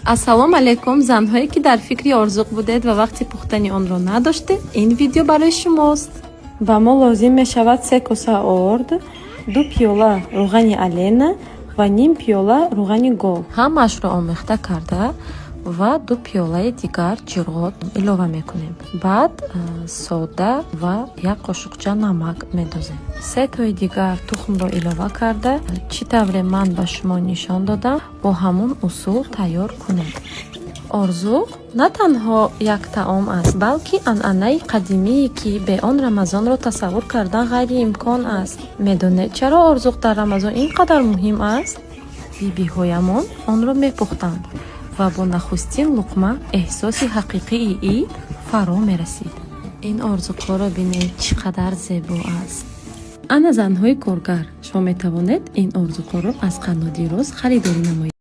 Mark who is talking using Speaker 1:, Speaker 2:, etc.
Speaker 1: Ассалому алайкум, занҳое, ки дар фикри орзуқ будед ва вақти пухтани онро надоштед, ин видео барои шумост. Ба мо лозим мешавад се коса орд, 2 пиёла рӯғани Алена ва ним пиёла рӯғани гов. Ҳамаашро омехта карда ва 2 пиёлаи дигар ҷирғот илова мекунем. Баъд сода ва як қошуқча намак медозем. Се тои дигар тухмро илова карда, чӣ тавре ман ба шумо нишон додам, бо ҳамун усул тайёр кунед. Орзуқ на танҳо як таом аст, балки анъанаи қадимие, ки бе он Рамазонро тасаввур кардан ғайриимкон аст. Медонед, чаро орзуқ дар Рамазон ин қадар муҳим аст? Бибиҳоямон онро мепухтанд ва бо нахустин луқма эҳсоси ҳақиқии ид фаро мерасид. Ин орзуқҳоро бинед, чӣ қадар зебо аст. Ана, занҳои коргар, шумо метавонед ин орзуқҳоро аз Қаннодӣ Роз харидорӣ намоед.